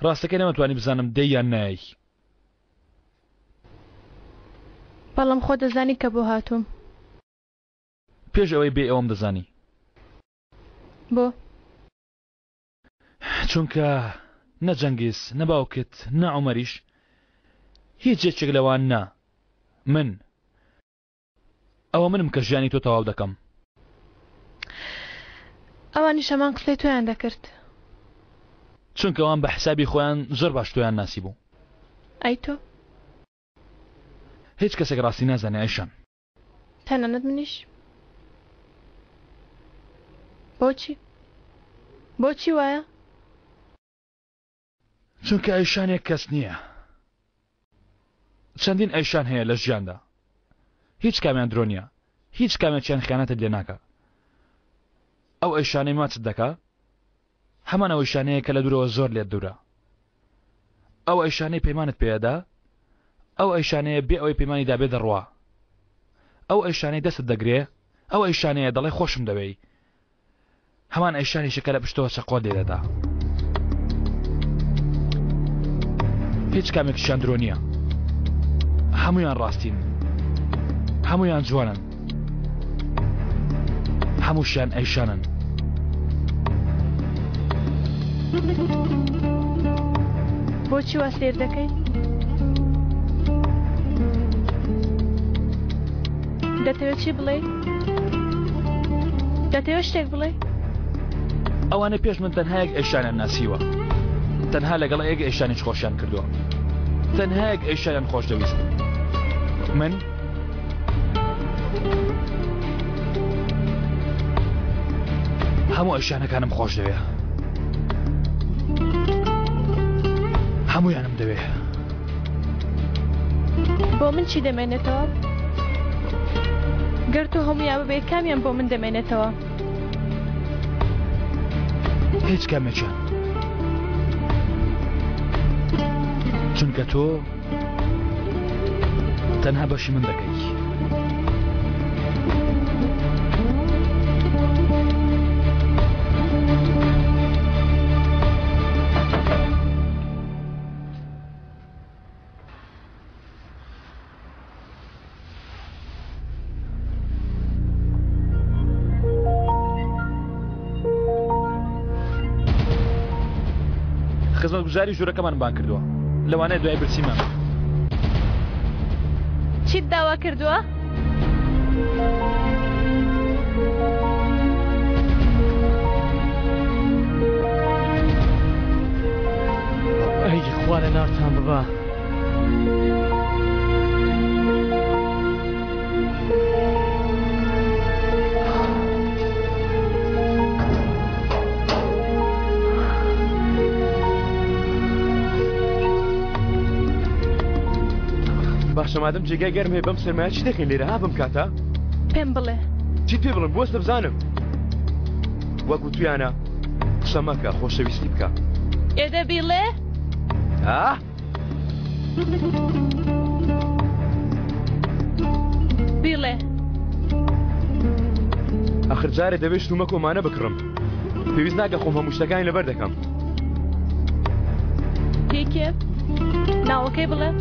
ڕاستەکەی نەمەتوانی بزانم دێی یان نایەی. بەڵام خۆ دەزانی کە بۆ هاتووم. پێش ئەوەی بێی ئەوەم دەزانی. بۆ؟ چونکە نە جەنگیز، نە باوکت، نە عومەریش، هیچ یەکێک لەوان نا. من. ئەوە منم کە ژیانی تۆ تەواو دەکەم. ئەوانیش هەمان قسەی تۆیان دەکرد. چونکە ئەوان بە حسابی خۆیان زۆر باش تۆیان ناسیبوو. ئەی تۆ؟ هیچ کەسێک ڕاستی نازانێ ئایشان. تەنانەت منیش. بۆچی؟ بۆچی وایە؟ چونکە ئەیشان یەک کەس نییە. چەندین ئەیشان هەیە لە ژیاندا. هیچ کامیان درۆ نییە. هیچ کامێکیان خیانەتت لێ ناکا. ئەو ئەیشانەی ماچت دەکا هەمان ئەو ئەیشانەیە کە لە دوورەوە زۆر لێت دوورە. ئەو ئەیشانەی پەیمانت پێدا ئەو ئەیشانەیە بێ ئەوەی پەیمانی دابێ دەڕوا. ئەو ئەیشانەی دەستت دەگرێ ئەو ئەیشانەیە دەڵێ خۆشم دەوێی. هەمان ئەیشانیشە کە لە پشتەوە چەقۆت لێ دەدا. هیچ کامێکیشیان درۆ نییە. هەموویان ڕاستین. هەموویان جوانن. هەمووشیان ئەیشانن. بۆچی وا سەیر دەکەی؟ دەتەوێت چی بڵێی؟ دەتەوێت شتێک بڵێی؟ ئەوانەی پێش من تەنها یەک ئەیشانیان ناسیوە. تەنها لەگەڵ یەک ئەیشانیش خۆشیان کردووە. تەنها یەک ئەیشانیان خۆش دەویست. من هەموو ئەیشانەکانم خۆش دەوێ. هەموویانم دەوێ. بۆ من چی دەمێنێتەوە؟ گەر تۆ هەموویان ببەی کامیان بۆ من دەمێنێتەوە؟ هیچ کامێکیان. چونکە تۆ تەنها بەشی من دەکەیت. خزمەتگوزاری ژوورەکەمان بانگ کردووە لەوانەیە دوای برسیمان چیت داوا کردووە؟ ئەی خوا لە ناوتان ببا. باشە مادەم جێگای گەرم هەیە بەم سەرمایە چی دەکەین لێرە ها بم کاتە؟ پێم بڵێ. چیت پێ بڵێم بوەستە بزانم. وەک وتویانە قسە مەکە خۆشەویستی بکە. ئێ دە بیڵێ. ها؟ بیڵێ. ئەخر جارێ دەبێ شتومەک ئۆمانە بکڕم. پێویست ناکە خۆم هەموو شتەکانی لەبەر دەکەم. هی کێ؟ ناوەکەی بڵێ.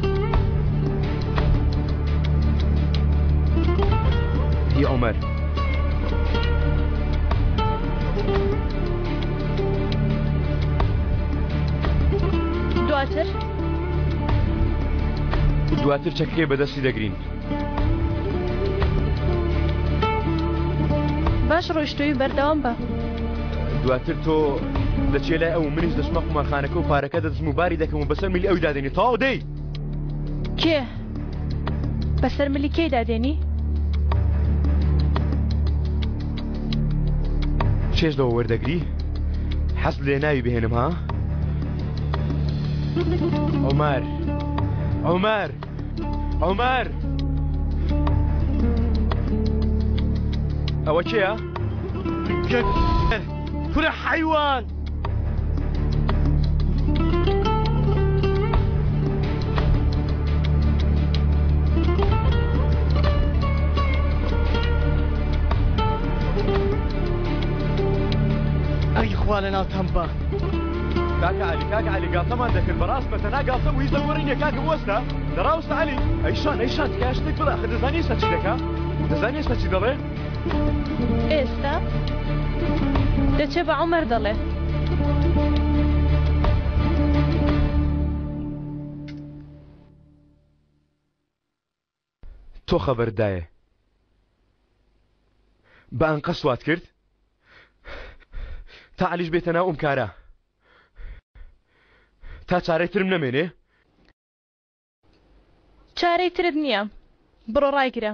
هی عومەر. دواتر؟ دواتر چەکەکەی بەدەستی دەگرین. باش ڕۆیشتووی بەردەوام بە. دواتر تۆ دەچێ لای ئەو منیش دەچمە قومارخانەکە و پارەکە دەدزم و باری دەکەم و بەسەر ملی ئەویدا دێنی تەواو دەی. کێ؟ بەسەر ملی کێیدا دێنی؟ چێژ لەوە وەردەگری؟ حەز لێ ناوی بهێنم ها؟ عومەر عومەر عومەر ئەوە کێیە؟ کورە حەیوان! ئەی خوا لە ناوتان با. کاکە عەلی کاکە عەلی گاڵتەمان دەکرد بەڕاست بە تەنها گاڵتە بوو هیچ لە گۆڕی نییە کاکە بوەستە دەڕاوستە عەلی ئەیشان ئەیشان تکایە شتێک بڵێ ئەخر دەزانی ئێستا چی دەکا دەزانی ئێستا چی دەڵێ ئێستا دەچێ بە عومەر دەڵێ. تۆ خەبەرت دایێ بە ئەنقەست وات کرد تا عەلیش بێتە ناو ئەم کارە تا چارەی ترم نەمێنێ. چارەی ترت نییە بڕۆ ڕایگرە.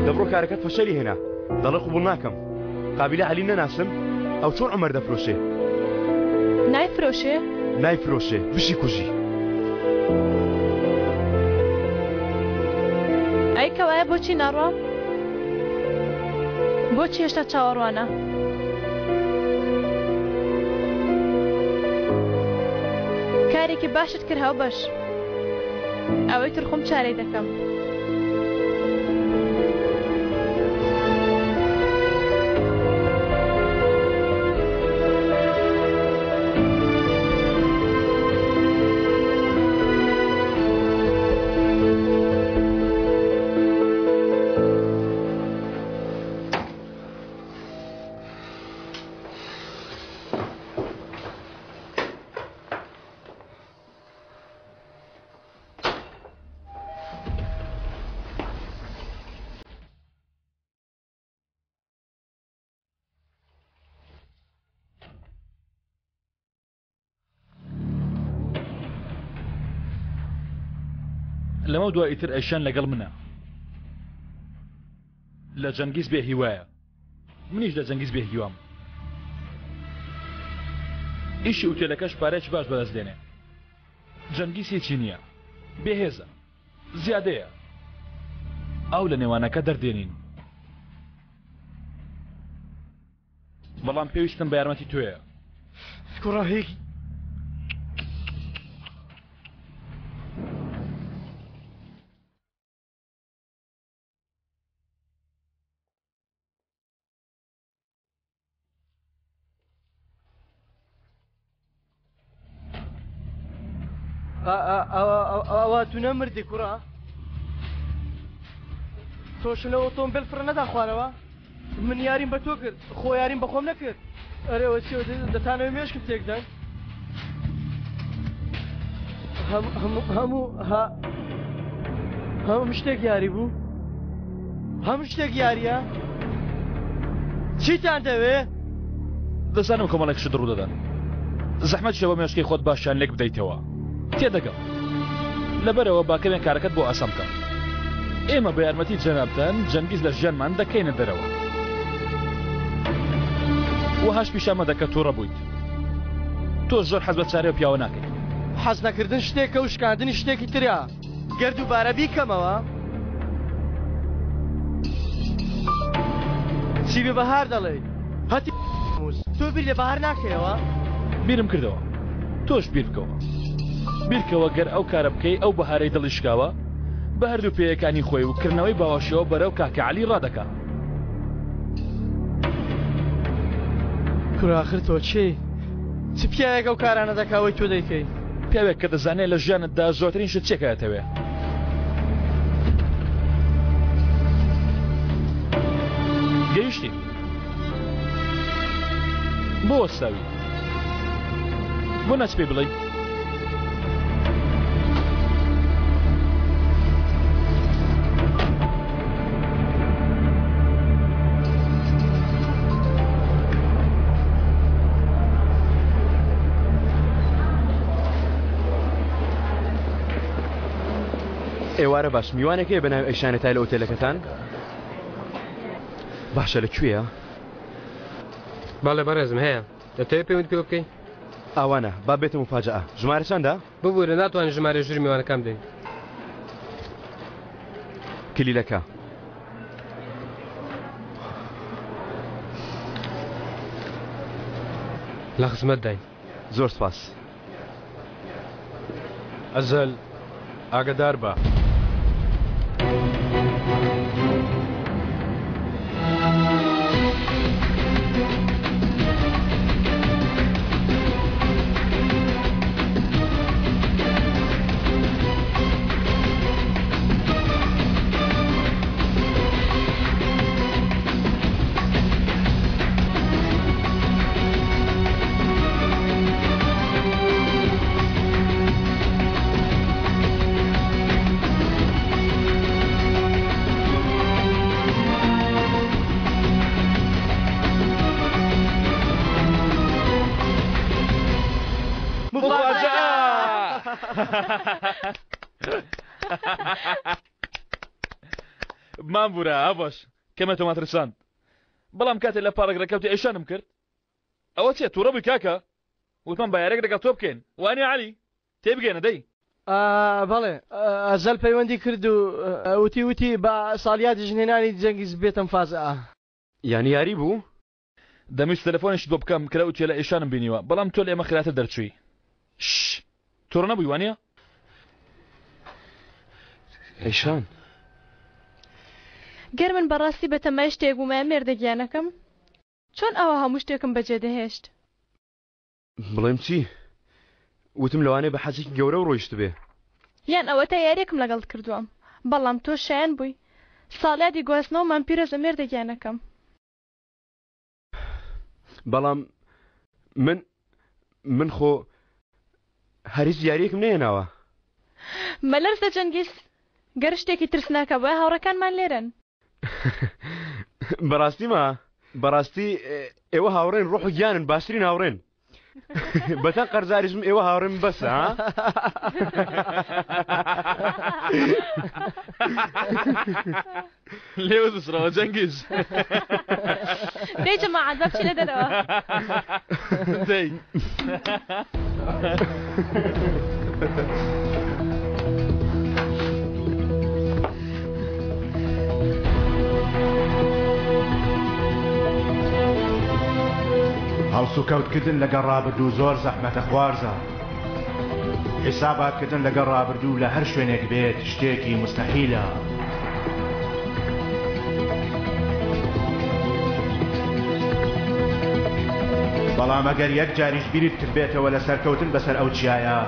دەبڕۆ کارەکەت فەشەلی هێنا دەڵێ قبوڵ ناکەم قابیلە عەلی نەناسم ئەو چۆن عومەر دەفرۆشێ؟ نایفرۆشێ؟ نایفرۆشێ بشی کوژی. ئەی کەوایە بۆچی ناڕوا؟ بۆچی هێشتا چاوەڕوانە؟ کارێکی باشت کرد هاوبەش. ئەوەی تر خۆم چارەی دەکەم. لەمە دوا ئیتر ئەیشان لەگەڵ منە لە جەنگیز بێ هیوایە منیش لە جەنگیز بێ هیوام ئیشی ئوتێلەکەش پارێکی باش بەدەست دێنێ جەنگیز هیچی نییە بێهێزە زیادەیە ئاو لە نێوانەکە دەردێنین بەڵام پێویستم بە یارمەتی تۆیە. کوڕە هیچ ئەوە تو نەمردی کوڕە تۆش لە ئۆتۆمبیل فڕ نەدا خوارەوە من یاریم بە تۆ کرد خۆ یاریم بە خۆم نەکرد ئەرێوە چی دەتانەوەی مێشکم تێکدەن هەموو هەموو شتێک یاری بوو هەموو شتێک یاریە چیتان دەوێ؟ دەزانم کۆمەڵێک شت ڕوودەدەن زەحمەت شەوە مێشکی خۆت باشیان لێک بدەیتەوە تێدەگەم لەبەرەوە با کەمێک کارەکەت بۆ ئاسان بکەم ئێمە بە یارمەتی جەنابتان جەنگیز لە ژیانمان دەکەینە دەرەوە وەهاش پیشان مەدە کە تووڕە بوویت تۆ زۆر حەز بە چارەی و پیاوە ناکەیت. حەز نەکردن شتێکە و شکاندنی شتێکی ترە گەر دووبارە بیکەمەوە. چی بە بەهار دەڵێی هەتی موز تۆ بیر لە بەهار ناکەیەوە؟ بیرم کردەوە تۆش بیر بکەوە بیرکەوە گەر ئەو کارە بکەی ئەو بەهارەی دڵی شکاوە بە هەردوو پێیەکانی خۆی و کردنەوەی باوەشەوە بەرەو کاکە عەلی ڕادەکا. کورە ئاخر تۆ کێی؟ چ پیاوێک ئەو کارانە دەکا وەی تۆ دەیکەی؟ پیاوێک کە دەزانێ لە ژیانتدا زۆرترین شت چیە کە ئەتەوێ. گەیشتی. بۆ وەستاوی؟ بۆ ناچی پێی بڵێی؟ ئێوارە باش میوانێک هەیە بە ناوی ئەیشانە تای لە ئۆتێلەکەتان؟ باشە لە کوێیە؟ بەڵێ بەڕێزم هەیە دەتەوێت پەیوەندی پێوە بکەی؟ ئاوانە با بێتە مفاجئە ژمارە چەندە؟ ببورە ناتوانین ژمارەی ژووری میوانەکان بدەین. کلیلەکە. لە خزمەتداین. زۆر سپاس. ئەزەل ئاگەدار بە. بمان بورە هەڤەش کەمێ تۆمان ترساند بەڵام کاتێ لە پارک ڕێکەوتی ئەیشانم کرد ئەوە چیە توڕە بووی کاکە وتمان با یاریەک لەگەڵ تۆ بکەین وانیە عەلی تێبگەینە دەی. بەڵێ ئەزەل پەیوەندی کرد و وتی وتی با ساڵیادی ژنهێنانی جەنگیز بێتە مفاجەئە. یانی یاری بوو؟ دەمویست تەلەفۆنیشت بۆ بکەم کە لە ئوتێلە ئیشانم بینیوە بەڵام تۆ لە ئێمە خێراتر دەرچووی. شش توڕە نەبووی وانیە؟ ئیشان. گەر من بەڕاستی بەتەمای شتێک بوومایە مێردە گیانەکەم چۆن ئاوا هەموو شتێکم بەجێ دەهێشت؟ بڵێم چی؟ وتم لەوانەیە بە حەزێکی گەورەوە ڕۆیشتبێ. یان ئەوەتا یاریەکم لەگەڵت کردووە بەڵام تۆ شایەن بووی. ساڵیادی گواستنەوەمان پیرۆزە مێردە گیانەکەم. بەڵام من من خۆ هەر هیچ یاریەکم نەهێناوە. مەلەرزە جەنگیز گەر شتێکی ترسناک هەبوایە هاوڕێکانمان لێرەن. بەڕاستی ما بەڕاستی ئێوە هاوڕێن ڕۆح و گیانن باشترین هاوڕێن بەتەن قەرزاریشم ئێوە هاوڕێم بەسە ها؟ لێوە دەسڕەوە جەنگیز دەی جەماعەت با بچینە دەرەوە دەی هەڵسوکەوتکردن لەگەڵ ڕابردوو زۆر زەحمەتە خوارزا. حیساباتکردن لەگەڵ ڕابردوو لە هەر شوێنێک بێت شتێکی موستەحیلە. بەڵام ئەگەر یەک جاریش بیرت کردبێتەوە لە سەرکەوتن بەسەر ئەو چیایە.